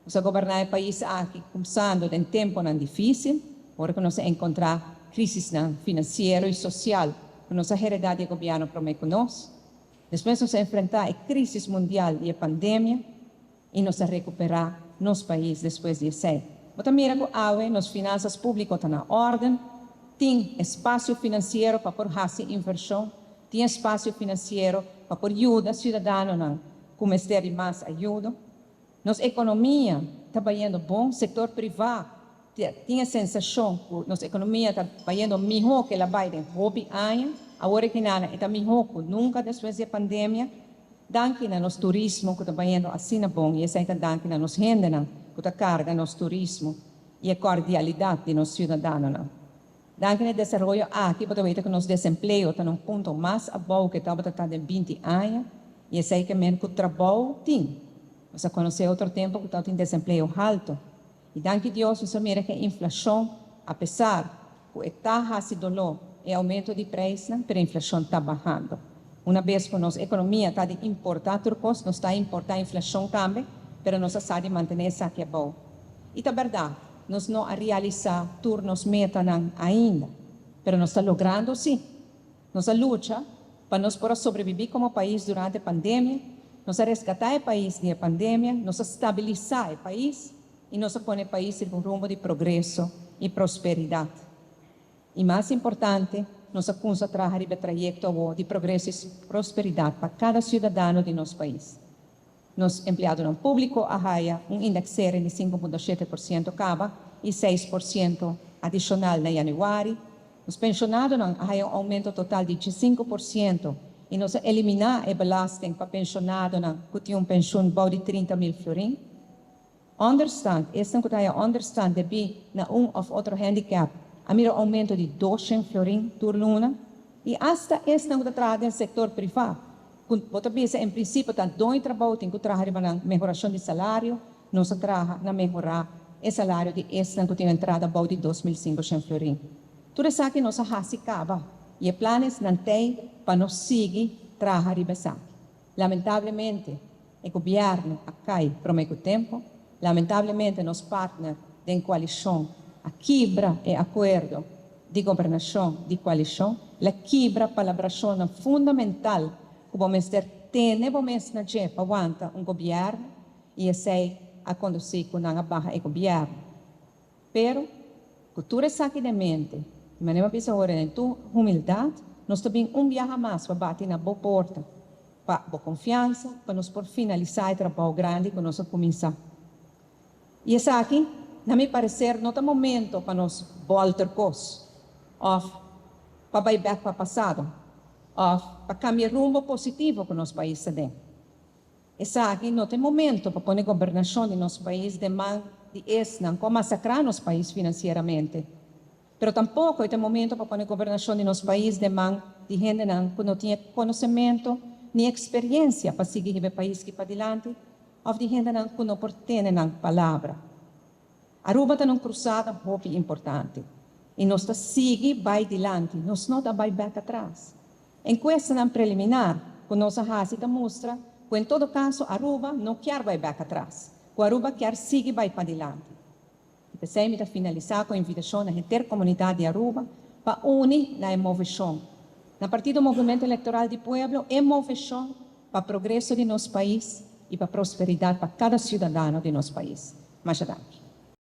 Nos a goberná e pais aki kuminsando den tempunan difísil, ora ku nos a enkontrá krísisnan finansiero i sosial ku nos a heredá di e gobièrnu promé ku nos. Despues nos a enfrentá e krísis mundial di e pandemia i nos a rekuperá nos pais despues di esei. Bo ta mira ku awe nos finansas públiko ta na órden, tin espasio finansiero pa por hasi invershon, tin espasio finansiero pa por yuda siudadanonan ku mester di mas ayudo. Nos ekonomia ta bayendo bon, sektor privá tin e sensashon ku nos ekonomia ta bayendo mihó ku el a bai den hopi aña. Awor akinan e ta mihó ku nunka despues di e pandemia. Danki na nos turismo ku ta bayendo asina bon i esei ta danki na nos hendenan ku ta karga nos turismo i e kordialidat di nos siudadanonan. Danki na e desaroyo aki bo ta weta ku nos desempleo ta na un punto mas abou ku e tabata ta den 20 aña i esei ke men ku trabou tin. Nos a konosé otro tempu ku tabatin desempleo haltu i danki Dios nos a mira ku e inflashon apesar ku e ta hasi doló e oumento di preisnan pero e inflashon ta bahando. Una bes ku nos ekonomia ta di importá tur kos nos ta importá inflashon tambe pero nos a sa di mantené esaki abou. I ta bèrdat, nos no a realisá tur nos metanan ainda, pero nos ta logrando sí. Nos a lucha pa nos por a sobrebibí komo pais durante e pandemia, nos a reskatá e pais di e pandemia, nos a stabilisá e pais i nos a pone e pais riba un rumbo di progreso i prosperidat. I mas importante, nos a kunsa traha riba e trayekto awor di progreso i prosperidat pa kada siudadano di nos pais. Nos empleadonan públiko a haya un indexering di 5.7% kaba i 6% adishonal na yanüari. Nos penshonadonan a haya un oumento total di 5% i nos a eliminá e belasting pa penshonadonan ku tin un penshun bou di 30.000 florin. Onderstand, esnan ku ta haya onderstand debí na un òf otro handicap a mira un oumento di 200 florin tur luna. I asta esnan ku ta traha den sektor privá, ku bo ta bisa en prinsipio ta doño trabou tin ku traha riba nan mehorashon di salario, nos a traha na mehorá e salario di esnan ku tin un entrada bou di 2500 florin. Tur esaki nos a hasi kaba i e planesnan t'ei pa nos sigui traha riba esaki. Lamentablemente e gobièrnu a kai promé ku tempu. Lamentablemente nos partner den koalishon a kibra e akuerdo di gobernashon di koalishon. El a kibra palabrashonnan fundamental ku bo mester tene bo mes na dje pa wanta un gobièrnu i esei a kondusí ku nan a baha e gobièrnu. Pero, ku tur esaki den mente, di manera bo bisa ora den tur humildat, nos ta bin un biaha mas pa bati na bo porta, pa bo konfiansa, pa nos por finalisá e trabou grandi ku nos a kuminsá. I esaki, na mi pareser, no ta momento pa nos bòlter kos, òf pa bai bèk pa pasado, òf pa kambia rumbo positivo ku nos pais ta den. Esaki no ta e momento pa pone gobernashon di nos pais den man di esnan ku a masakrá nos pais finansieramente. Pero tampoko e ta e momento pa pone gobernashon di nos pais den man di hendenan ku no tin e konosementu ni eksperiensia pa sigui hiba e pais ki padilanti òf di hendenan ku no por tene nan palabra. Aruba ta na un krusada hopi importante i nos ta sigui bai dilanti, nos no ta bai bèk atras. Enkuestanan preliminar ku nos a hasi ta mustra ku en todo kaso Aruba no kier bai bèk atras, ku Aruba kier sigui bai padilanti. I p'esei mi ta finalisá ku invitashon na henter komunidat di Aruba pa uni na e moveshon na Partido Movemento Electoral di Pueblo, e moveshon pa progreso di nos pais i pa prosperidat pa kada siudadano di nos pais. Masha danki.